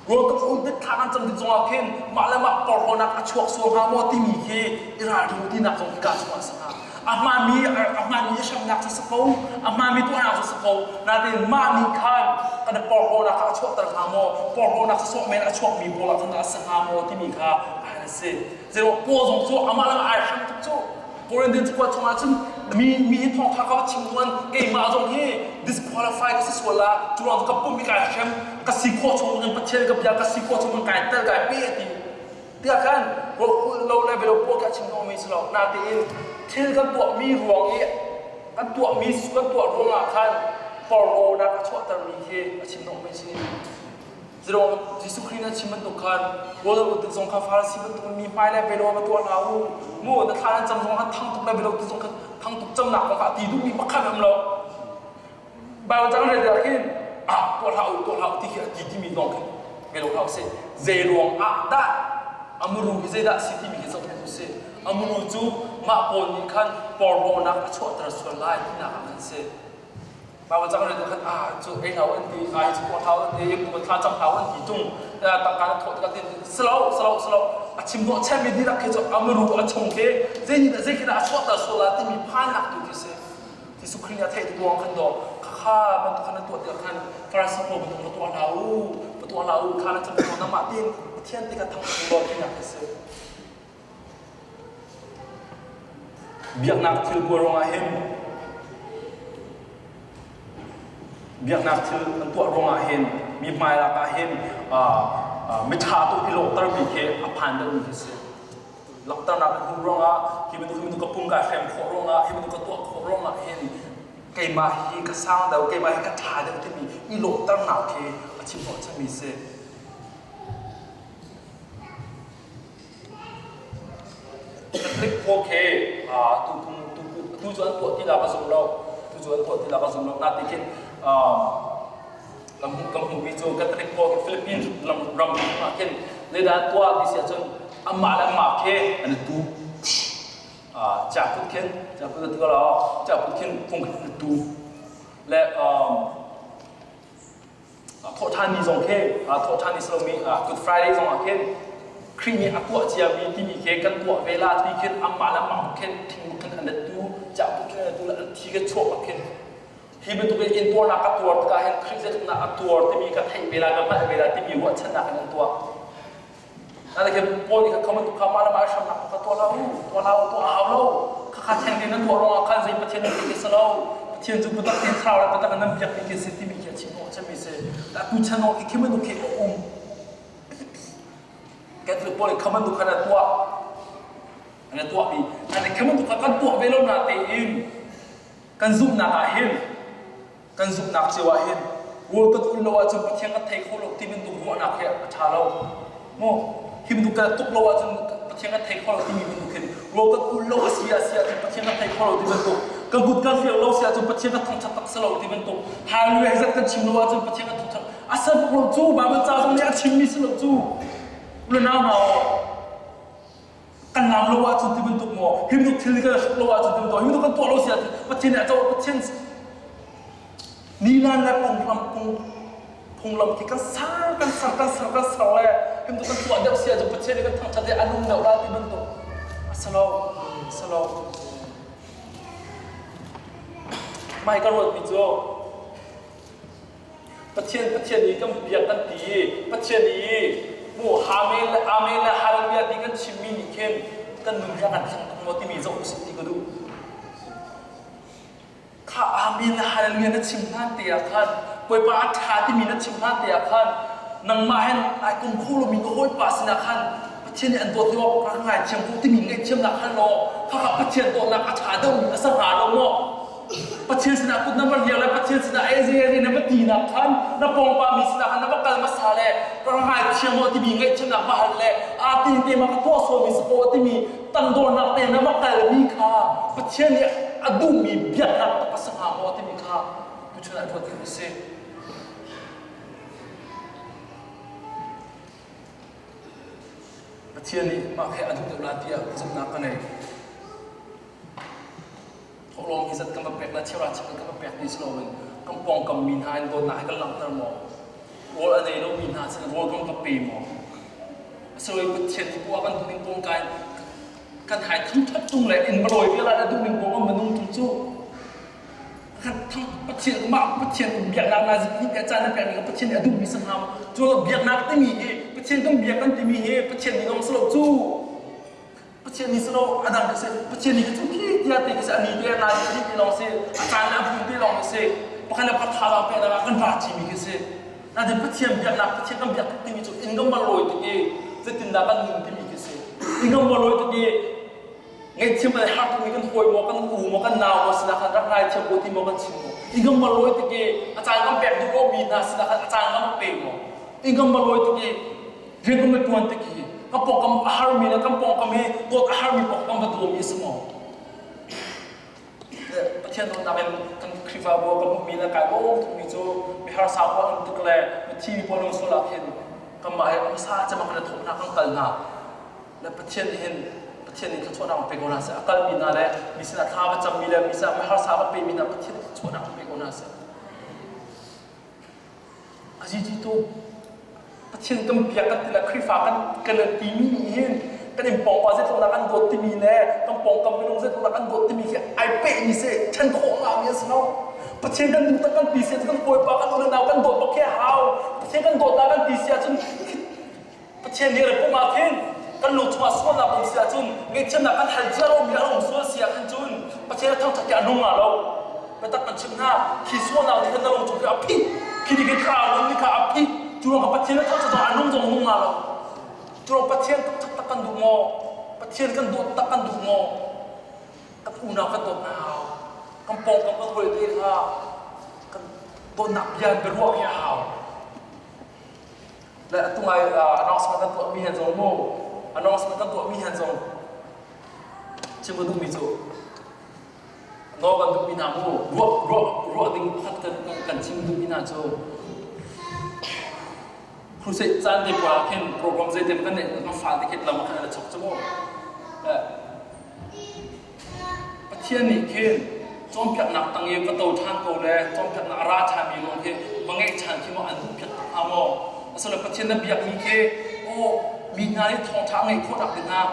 Rawl kan um tik thla kan cam tik zongah khin mah le mah porhlawnak a chuak sual hnga maw timi khi i ralring tinak zong hika chungah a si hnga. A hmaanmi a hmaanmi i hremnak cu si ko, a hmaanmi tuahnak cu si ko, nain mah nih khan kan porhlawnak kha a chuahter hnga maw, porhlawnak cu sawh men a chuakmi pawl ah khan a si hnga maw timi kha a si. Zeiruang Paul zong cu amah le ai hrem tuk cu. Corinthian cakuat chungah cun mi mi hi thawngtha ka va chim tuan keimah zong hi disqualify ka si sual la cu ruang ka pum hi kai hrem ka si khawh chung in Pathian ka bia ka si khawh chung in kai tel kai pe ti tiah khan lo le velo pawl ka chim mi si lo natein thil kan tuah mi ruang i kan tuah mi kan tuah ruangah khan porhlawnak a chuahter mi khi a chim mi si Zirong Jesuh Khrih na chim bantuk khan rawl na tik zong kha Farasi bantuk mi hmai le velo va tuah hna u. Mu na thla nan cam zong khan thang tuk le velo ti zong khan thang tuk camnak kong kha a ti duhmi pakhat um lo. Bible cang rel tikah khin ah tuah hlah u tuah hlah u ti khi a ti timi zong khi velo hlah usih. Zei ruang ah dah a muru hi zeidah a si timi hi zoh hmanh usih. A muru cu mah pawl nih khan porhlawnak a chuahter sual lai tinak ah khan si. Bible cang rel khan ah cu ei hau an ti, ai cu tuah hau an ti, bu thla cam hau an ti tung tangka na thawh tikah tin silo silo silo a chim hnawh chemi dihlak khi cu a muru a chung khi zei nih dah zei khi dah a chuahter sual la timi phannak tu khi si. Jesuh Khrih nih a theih tik ruang khan dawh khakha bantuk khan na tuah tikah khan Farasi pawl bantuk va tuah hlah u, va tuah hlah u, kha na cam ko nangmah tein Pathian ti kha thangṭhat law tinak a si. Biaknak thil pawl ruangah hin biaknak thil an tuah ruangah hin mi hmailak ah hin miṭha tu i lawhtermi khi a phan deuhmi khi si. Langhternak an hmuh ruangah hi bantuk hi bantuk ka pum ka hrem khawh ruangah hi bantuk ka tuah khawh ruangah hin keimah hi ka sang deuh keimah hi ka ṭha deuh timi i lawhternak khi a chim hnawhchanmi si. Catholic pawl khi tu kum tu tu cu an tuah ti la ka zum lo tu cu an tuah ti la ka zum lo natin khin kan hmuh kan hmuhmi cu Catholic pawl khi Philippines ram ram ah khin zeidah an tuah ti si ahcun amah le amah khi an i tu cakut khin cakut a tu lo cakut khin fung khin an i tu le thawhṭhan ni zong khi thawhṭhan ni si lomi Good Friday zong ah khin Khrih nih a tuah ciami timi khi kan tuah ve la ti khin amah le amah khin thing khin an tu cakut khin an tu le an thi ka chuak khin Hi bantuk in intuarnak ka tuar tikah hin Khrih zeitluknak a tuar timi ka theih ve lai, ka hngalh ve lai timi ruahchannak in an tuah. Nana khin Paul nih khan kha bantuk kha mah le mah hramnak kha tuah hlah u, tuah hlah u, tuah hau lo. Khakha theng tein nan tuah ruangah khan zei Pathian nan ti si lo. Pathian cu biatak tein thlarau le biatak in nan biak ti khi si timi khi a chim hnawh cemmi si. Atu chan khi khi bantuk khi a um. Catholic pawl nih kha bantuk khan a tuah. An tuahmi. An kha bantuk kha kan tuah ve lo na tein Kan zumhnak ah hin kan zumhnak cio ah hin rawl kan ul lo ahcun Pathian kan thei kho lo ti bantuk ruahnak hi a ṭha lo. Mu hi bantuk kan tuk lo ahcun Pathian kan thei kho lo timi bantuk hin rawl kan ul lo a si a si ahcun Pathian kan thei kho lo ti bantuk kan kut kan hliau lo si ahcun Pathian kan thangṭhat tak si lo ti bantuk hallelujah hi zat kan chim lo ahcun Pathian kan thangṭhat a ser bak lo cu Bible ca zong nih a chimmi si lo cu unau hna kan ngam lo ahcun ti bantuk maw hi bantuk thil kan hruk lo ahcun ti bantuk hi bantuk kan tuah lo si ahcun Pathian nih a co Pathian nilan le phunglam phung phunglam khi kan ser kan ser kan ser kan ser le hi bantuk kan tuah deuh si ahcun Pathian nih kan thangṭhat i a nung deuh la ti bantuk a si lo a si lo mai ka ruatmi cu Pathian Pathian i kan biak kan ti i Pathian i mu Amen le Amen le Hallelujah ti kan chimmi nih khin kan nun kha kan thleng tuk maw timi zoh usih ti ka duh. Kha Amen le Hallelujah na chim hlan te ah khan Bawipa a ṭha timi na chim hlan te ah khan nangmah hen ai kum kho lomi na hawipa sinah khan Pathian nih an dawt lio rak ngaithiam ko timi ngaihthiamnak khan law khakha Pathian dawtnak a ṭha deuhmi a si hnga lo maw? Pathian sinah kut na va hliang le Pathian sinah ei zei zei na va tinak khan na pawngpa mi sinah khan na va kal hmasa le ka ngaithiam maw timi ngaihchiatnak va hal le aa ti te ma ka tuah sualmi si ko timi tangdornak te na va kalmi kha Pathian nih a duhmi biaknak tak a si hnga maw timi kha tuchun ah ruat ding a si. Pathian nih mah khi a duh deuh la tiah zumhnak ka ngei. Thawhlawm hi zat kan va pek la cheuhra cheuh kan va pek ti si loin kan pawngkam mi hna in dawtnak hi kan langhter maw? Rawl a nei lomi hna sin rawl kan va pe maw? Asilo Pathian hi puah kan duh ning pawng kai kan hai thangthat tung le in malawi vial ah na duh ning pawng minung tung cu kan thang Pathian mah Pathian biaknak na zik ni caan na pek mi Pathian nih a duhmi si hnga cu biaknak timi hi Pathian kan biak kan timi hi Pathian nih lawng si lo cu Pathian nih silo a dang ka si Pathian nih cu khi tiah te ka si ani te na ti ti lawng si a caan le a hmun te lawng si pakhat le pakhat thazaang pek ah kan ra cimi khi si nain Pathian biaknak Pathian kan biak timi cu inn kan lawi tik i zeitindah kan nun timi khi si inn kan lawi tik i ngaihthiam le har tukmi kan hawi maw kan u maw kan nau maw sinah khan rak ngaithiam ko ti maw kan chim maw inn kan lawi tik i a caan kan pek duh lomi hna sinah khan a caan kan pe maw inn kan lawi tik i rian kan va ṭuan tik hi ka pawngkam a harmi le kan pawngkam hi dawt a harmi pawngkam va dawmi a si maw? Pathian dawtnak in kan Khrihfabu ah ka hmuhmi le kai lawm tukmi cu mi harsa pawl an tuk le mithi mi pawl an sual ah khin. Kanmah he hmasa cem ah kan i thawh hna, kan kal hna. Le Pathian nih hin Pathian nih thluachuahnak pe ko hna seh. A kalmi hna le mi sinah thla va cammi le mi sinah harsa va pemi hna Pathian nih thluachuahnak pe ko hna seh. Azizi tu Pathian kan biak kan ti le Khrihfa kan kan timi nih hin kan in pawngpa zeitluk dah kan dawt timi le kan pawngkam minung zeitluk dah kan dawt timi khi ai pehmi si ṭhen khawh ngami a si lo. Pathian kan duh tak kan ti si ahcun kan hawipa kan unau kan dawt bak khi a hau. Pathian kan dawt kan ti si ahcun Pathian nih pum ah khin kan lung chungah sualnak um si ahcun ngaihchiatnak kan hal cia lomi a um sual si ahkhin cun Pathian a thangṭhat ti a nung nga lo. Biatak kan chimh hna, khi sualnak nih khan na lung chung khi a phih, khi nih khin thlarau nih kha a phih. Cu ruangah Pathian a thangṭhat zong a nung zong a nung nga lo. Cu ruang Pathian thangṭhat tak kan duh maw? Pathian kan dawt tak kan duh maw? Kan unau kan dawt hna hau. Kan pawngkam kan hawi te kha kan dawtnak bia in biaruah khi a hau. Le atu ngai announcement kan tuahmi hen zong mu announcement kan tuahmi hen zong chim ka duhmi cu nawl kan duhmi hna mu ruah ruah ruah ding pakhat kan kan chim duhmi hna cu crusade caan te pa khin program zeitem kan neih kan fa te khin lam khan an chok chu mu Pathian nih khin cawnpiaknak tang i va to ṭhan ko le cawnpiaknak a ra ṭhanmi lawng khi va ngeih ṭhan khi maw an duhpiak tuk hnga maw? Asilo Pathian na biakmi khi aw mi hna nih thawngṭha a ngeih khawhnak dingah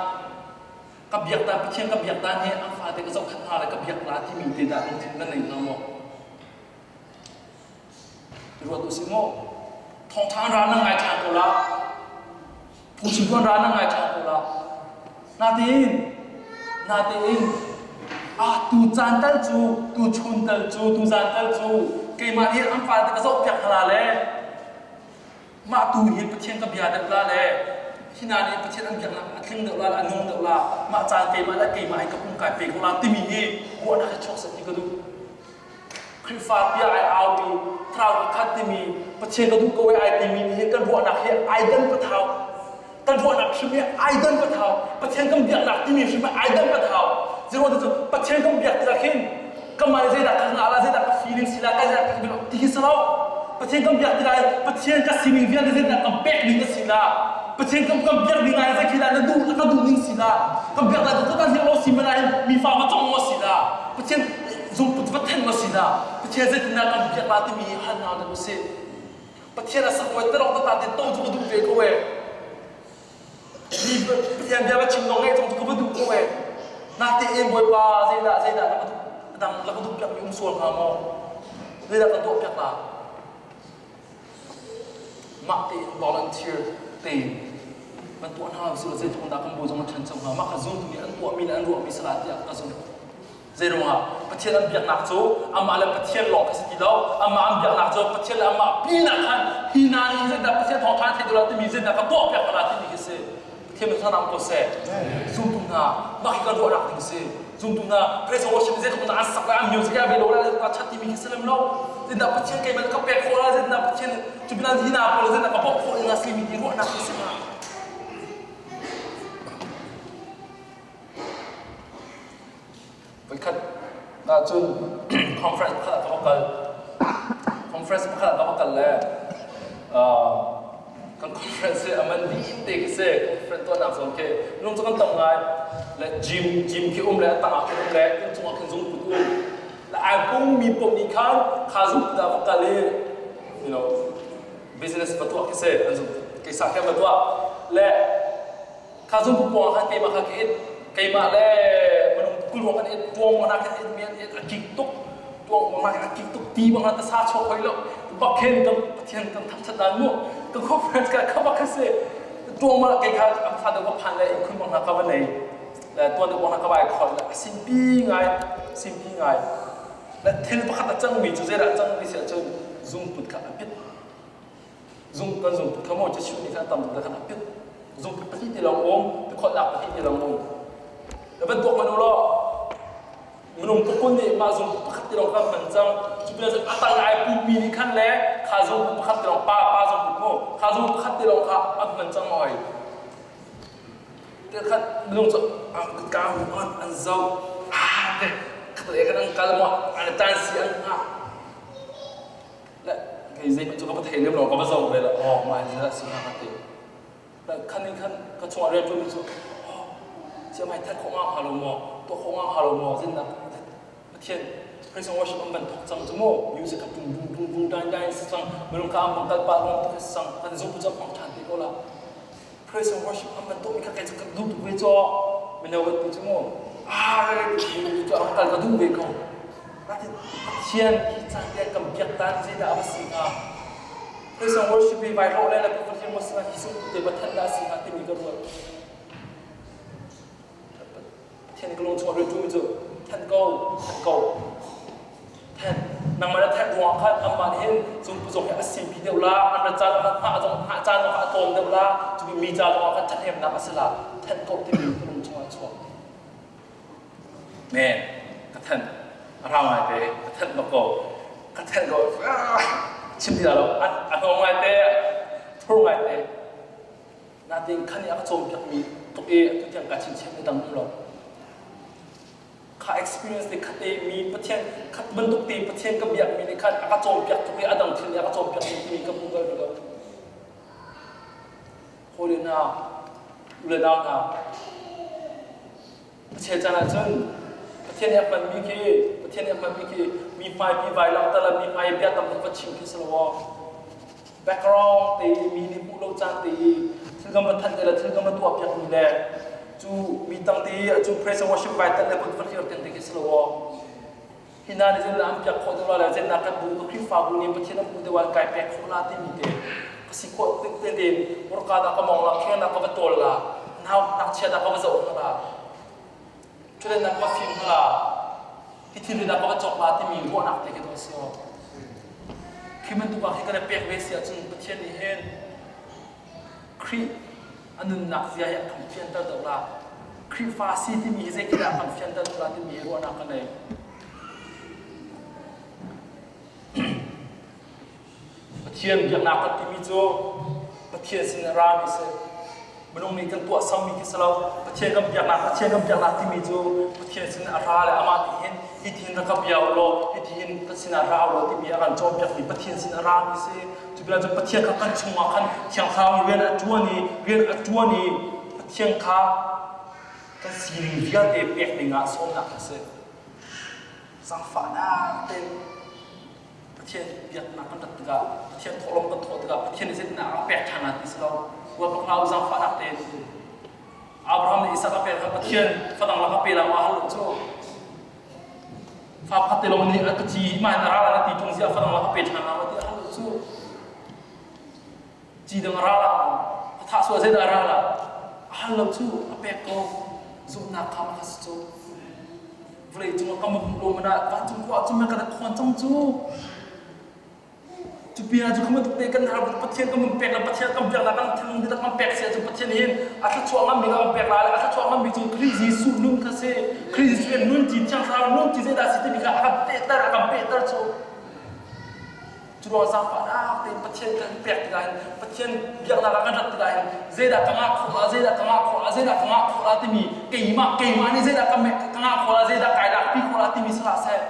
ka biak ta Pathian ka biak ta nih an fate ka zohkhenh hna le ka biak la timi te dah lungthin na nei hnga maw? Ruat usih mu. Thawngṭha an ra na ngai ṭhan ko la. Phungchim an ra na ngai ṭhan ko la. Natein, natein, ah tu caan tal cu, tu chun tal cu, tu zan tal cu, keimah nih an fale ka zohpiak hna la le mah tu hi Pathian ka bia deuh la le hi hna nih Pathian an biaknak a tling deuh la le a nung deuh la mah caan keimah le keimah hi ka pum kai pe ko la timi hi ruahnak hi chuak seh ti ka duh. Khrihfa tiah ai aumi thlarau ka khat timi Pathian ka duh ko e ai timi nih hin kan ruahnak hi ai dan pathau. Kan ruahnak hrim hi ai dan pathau. Pathian kan biaknak timi hrim hi ai dan pathau. Zeiruang cu Pathian kan biak tikah khin kamah zeidah ka ngah la zeidah ka feeling si la ka zeidah ka ti hi si lo. Pathian kan biak tikah Pathian ka sining vialte zeidah kan pek ning a si la. Pathian kan kan biak ning ai zei khi dah na duh na ka duh ning si la. Kan biak lai ka kan lo si mana hin mi fa va cong ma si la. Pathian zungput va then ma si la. Pathian zeitindah kan biak la timi hi hal hna ding usih. Pathian a sak oi tarok ta te to cu ka duh ve ko e. Mi Pathian bia va chim dong ngai cong cu ka va duh ko e. Na te e Bawipa zeidah zeidah na ka duh dang la ka duh piak mi um sual hnga maw? Zeidah ka tuah piak la? Mah tein volunteer tein kan tuah hna usih law zeitluk in dah kan bu zong a ṭhancho hnga. Mah kha zumtu nih an tuahmi le an ruahmi si lai tiah ka zumh. Zeiruangah Pathian an biaknak cu amah le Pathian lawng kha si ti lo. Amah an biaknak cu Pathian le amah pinah khan hi hna nih zeidah Pathian thawngṭha an theih duh lo timi zeidah ka tuah piak hna timi khi si. Pathian min thangnak ko seh. Zumtu hna mah hi kan ruahnak ding si. Zumtu hna praise and worship zeitluk in an sak le an music a ve lo la zeitluk chat timi khi si lem lo. Zeidah Pathian keimah ka pek khawh la zeidah Pathian cu binan hi na pawl zeidah ka bawmh khawh ning a simi ti ruahnak khi si ma. Voikhat ahcun conference pakhat ah ka va kal. Conference pakhat ah ka va kal le kan conference hi a man dih te khi si. Conference tuahnak zawn khi minung cu kan tam ngai. Le gym gym khi um le a tang ah khin um le inncung ah khin zungput um. Le ai pummi paoh nih khan kha zungput ah va kal i you know business va tuah khi si. An zung keisa khin va tuah. Le Kha zung pawng khan keimah kha ka it. Keimah le minung kul ruang kan it. Tuang bang khan it mi an it a kik tuk. Tuang bang a kik tuk ti bang ta sa chuak hoi lo. Bak khen kan Pathian kan thangthat dan mu. Ka conference ka kha bak si. Tuang ma kei kha am kha do ka phan le in khun bang ka va nei. Le tuan do bang ka vai khol le a simpi ngai simpi ngai. Le thil pakhat a cang mi cu zeidah cang ti si ahcun zungput kha a pit. Zung kan zung kha maw Jesuh nih khan a tam tuk khan a pit. Zung pahnih ti lawng um, tikholhnak pahnih ti lawng um. Na bantuk man u law minung tukun nih mah zung pakhat ti lawng khan hman cang. Cu pinah cun a tang ai pummi nih khan le kha zung pakhat ti lawng pa pa zung put mu kha zung pakhat ti lawng kha an hman cang oi. Te khat minung cu an ka an an zoh ah te khat le kan an kal mo an tan si an hngah. Le. Kei zeihmanh cu ka va thei lem lo, ka va zoh ve la, oh mah hi zeidah si hnga ka ti. Khan in khan ka chungah rian ṭuanmi cu, oh, chiamai that khawh nga hnga lo maw, tuah khawh nga hnga lo maw, zinnak Pathian praise and worship an van thawk cang cu mu music kha bung bung bung bung dai dai si cang minung kha an bang kal pah lawng tuk si cang kan zumpu cu hmang ṭhan te ko la praise and worship an van tuahmi kha kei cu ka duh tuk ve caw mino kan ti cu mu ah cu an kal ka duh ve ko natin Pathian hi caan te kan biak tan zeidah a va si hnga praise and worship hi vai rawh le le Pathian mo si hi sung te va than dah si hnga timi ka ruat Pathian ka lung chung a rianṭuanmi cu thanh ko, thanh ko. Thanh. Nangmah na thanh ruangah khan anmah nih hin zungpu zong hi a simpi deuh la, an ra caan ah hngah zong hngah caan zong a tlawm deuh la, cu mi ca zong ah khan ṭhathnemnak a si la. Thanh ko timi ka lung chungah a chuak. Men, ka thanh. A rau ngai te, ka thanh bak ko. Ka thanh ko. Chim ti lo. A hnawm ngai te, thur ngai te. Natin khan i a ka cawnpiakmi tluk i atu tiang ka chinchin mi dang um lo. Kha experience te khat i mi Pathian khat bantuk te Pathian ka biakmi nih khan a ka cawnpiak tluk i a dang thil nih a ka cawnpiakmi timi ka hmu bal lo. Hawi le hna, u le nau hna, a chel caan ahcun Pathian nih a hmanmi khi Pathian nih a hmanmi khi mi hmaipi vai langhter le mi hmai bia tam tuk va chim khi si lo aw. Background te i mi nih hmuh lo caan te i thil kan va thanh te le thil kan va tuah piak mi le cu mi tang te i cu praise and worship vai tel le kut va hlir tiang te khi si lo aw. Hi hna nih zeidah an piak khawh deuh la le zeidah kan bu ka Khrihfabu nih Pathian an hmuh deuh ah kai pek khawh la timi te ka si khawh te tein hmurka dah ka mong la kheng dah ka va tawl la nau ngakchia dah ka va zoh hna la culen dah ka va fim hna la hi thil dah ka va cawk la timi ruahnak te khi a si aw khi bantuk ah khi kan i pek ve si ahcun Pathian nih hin Khrih a nunnak zia hi a kan fianter deuh la. Khrihfa si timi hi zeitindah a kan fianter deuh la timi hi ruahnak ka nei. Pathian biaknak kan timi cu Pathian sin a rami si. Minung nih kan tuah sammi khi si lo. Pathian kan biaknak, Pathian kan biaknak timi cu Pathian sin a ra le amah nih hin hitihin rak ka bia u law, hitihin kan sinah ra u law timi a kan cawnpiakmi Pathian sin a rami si. Cu bia cu Pathian kha kan chungah khan Thiang Thlarau rian a ṭuan i rian a ṭuan i Pathian kha kan sining vialte pek dingah sawmnak a si. Zaangfahnak tein Pathian biaknak kan rat tikah Pathian thawhlawm kan thawh tikah Pathian nih zeitindah a pek ṭhan lai ti si lo. Ruat hlah u zaangfahnak tein Abraham nih Isak a pek kha Pathian fadang lak a pe la ma hal cu. Fa pakhat te lawng nih a ka ci mah in a ra la na ti ṭung ziah fadang lak a pe ṭhan la ma ti a hal cu. Ci dang a ra la maw? A thah sual zeidah a ra la? A hal lo cu a pek ko. Zumhnak kha ma kha si cu. Vawlei cung ah ka hmuh lo man ah vancung khua ah cun kan khawn cang cu. Cu pinah cu kha bantuk te kan har Pathian kan mun pek le Pathian kan biaknak kan thinlung dihlak kan pek si ahcun Pathian hin a thluachuah nganmi kan pek lai le a thluachuah nganmi cu Khrih Jesuh nun kha si. Khrih Jesuh in nun ti Thiang Thlarau nun ti zeidah si timi kha a kan pehter a kan pehter cu. Cu ruang zaangfahnak tein Pathian kan pek tikah hin Pathian biaknak ah kan rat tikah hin zeidah ka ngah khawh la zeidah ka ngah khawh la zeidah ka ngah khawh la timi keimah keimah nih zeidah ka ka ngah khawh la zeidah kai lakpi khawh la timi si hlah seh.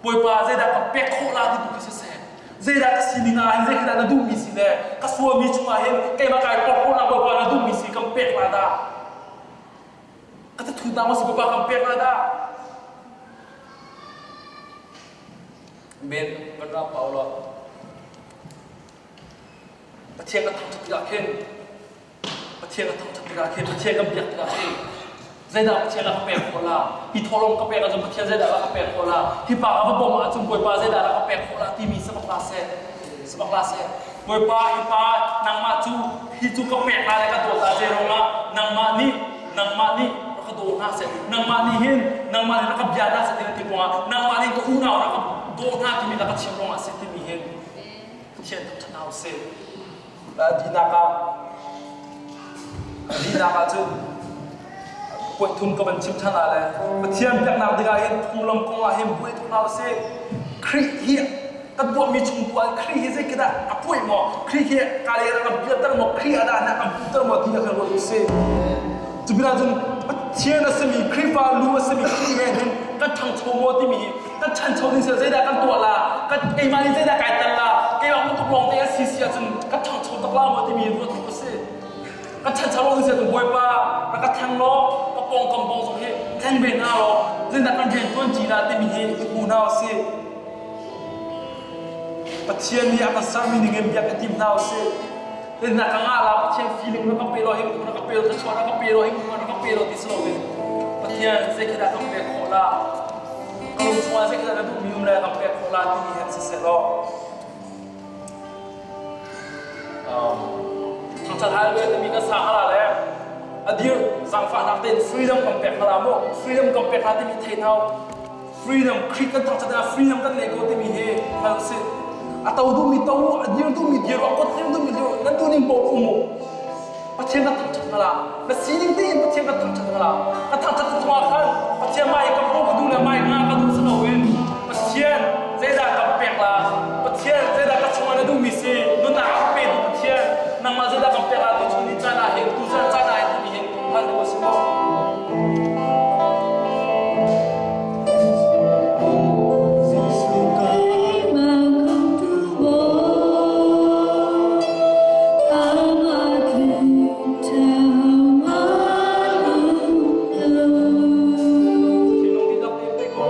Bawipa zeidah ka pek khawh la ti tu khi siseh. Zeidah ka sining ah hin zeidah na duhmi si le ka sualmi chungah hin keimah kai porhlawt ah Bawipa na duhmi si kan pek la dah. Ka thathutnak ma si Bawipa kan pek la dah. Ben van ra Paula Pathian kan thangṭhat tikah khin Pathian kan thangṭhat tikah khin Pathian kan biak tikah khin zeidah Pathian a ka pek khawh la hi thawhlawm ka pek ahcun Pathian zeidah a ka pek khawh la hi pa ka va bawmh ahcun Bawipa zeidah a ka pek khawh la timi si bak hlah seh si bak hlah seh Bawipa hi pa nangmah cu hi cu ka pek la le ka dawt la zei ruangah nangmah nih nangmah nih rak ka daw hna seh nangmah nih hin nangmah nih rak ka bia hna seh ti ti ruangah nangmah nih ka unau rak ka daw hna timi rak ka chim ruangah si timi hin Pathian thangṭhat hna usih Dinak ah dinak ah cun point thum ka van chim ṭhan ah le Pathian biaknak dingah hin phunglam kong ah hin buai tuk hna usih. Khrih hi kan tuahmi chung tu ah Khrih hi zeitindah a puai maw? Khrih hi ka le kan pialter maw? Khrih ah dah na kan puter maw ti kha kan ruat usih. Cu pinah cun Pathian a simi Khrihfa lu a simi Khrih he hin kan ṭhangcho maw timi hi kan ṭhancho ding seh zeidah kan tuah la? Kan keimah nih zeidah kai tel la? Keimah bantuk lawng te an si si ahcun ka ṭhangcho tak la maw timi ruat tuk a si. Ka ṭhancho lo si ahcun Bawipa rak ka thleng law ka pawngkam bawng zong hi thleng ve hna law zeidah kan rian ṭuan ṭi dah timi hi i hmu hna usih. Pathian nih a kan sermi ningin biak i tim hna usih. Zeidah ka ngah la Pathian feeling na ka pe law hi na ka pe law thluachuah na ka pe law hi na ka pe law ti si loin Pathian zei khi dah kan pek khawh la ka lung chungah zei khi dah na duhmi um le kan pek khawh la timi hen siseh law thangṭhat hallelujah timi kan sa hala le a dir zaangfahnak tein freedom kan pek hala mu freedom kan pek hala timi thei hna freedom Khrih kan thangṭhat ah freedom kan ngei ko timi hi hngal usih a to duhmi to a dir duhmi dir a kot hlim duhmi dir nan duhning paoh um u Pathian kan thangṭhat hna la na sining tein Pathian kan thangṭhat hna la ka thangṭhat cungah khan Pathian mai ka hmu ka duh le mai nga ka duh si loin Pathian zeidah ka pek la Pathian zeidah ka chungah na duhmi si nunnak a pe tu Pathian nangmah zeidah kan pek la tu chung ni caan ah hin tu caan caan ah hin timi hin hal deuh a si ko. Thinlung dihlak tein pe ko.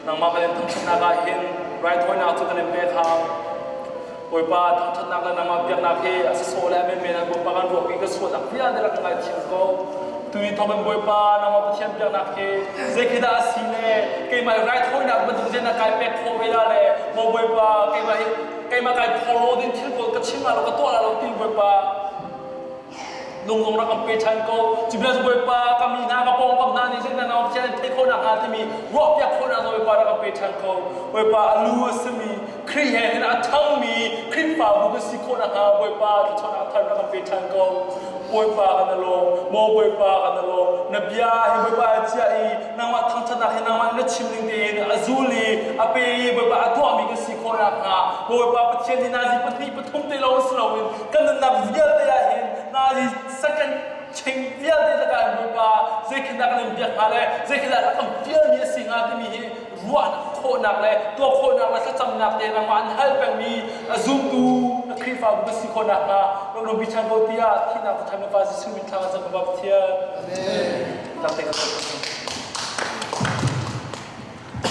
Nangmah kan in thangṭhatnak ah hin raithawinak cu kan in pek hau. Bawipa thangṭhatnak le nangmah biaknak hi a sawsawh le a menmen ah Bawipa kan ruahpi ka sualnak vialte rak ka ngaithiam ko. Tu i thawk in Bawipa nangmah Pathian biaknak hi zei khi dah a si le keimah i raithawinak bantuk zein dah kai pek khawh ve la le maw Bawipa keimah hi keimah kai phorhlaw ding thil pawl ka chim la lo ka tuah la lo ti Bawipa lung zong rak kan pe ṭhan ko. Cu bia cu Bawipa ka mi hna ka pawngkam hna nih zeitindah nang Pathian an theih khawh nakhnga timi ruahpiak khawhnak zong Bawipa rak kan pe ṭhan ko. Bawipa a lu a simi Khrih he hin a ṭhangmi Khrihfabu kan si khawh nakhnga Bawipa thluachuahnak thar rak kan pe ṭhan ko. Bawipa kan i lawm, maw Bawipa kan i lawm. Na bia hi Bawipa a chiah i nangmah thangṭhatnak hi nangmah na chim ning tein a zul i a pe i Bawipa a tuahmi kan si khawh nakhnga Bawipa Pathian hi nazi pahnih pathum te lawng si loin kan nunnak vialte ah hin nazi second ching vialte lakah hin Bawipa zeikhin dah kan in biak hnga le zeikhin dah kan fialmi a si hnga timi hi ruahnak khawhnak le tuah khawhnak le thlacamnak te nangmah an hal pengmi a zumtu na Khrihfabu ka si khawh nakhnga rak lungpi ṭhan ko tiah thihnak cu ṭhan pa Jesuh min thla ka cam ka Pathian. Amen.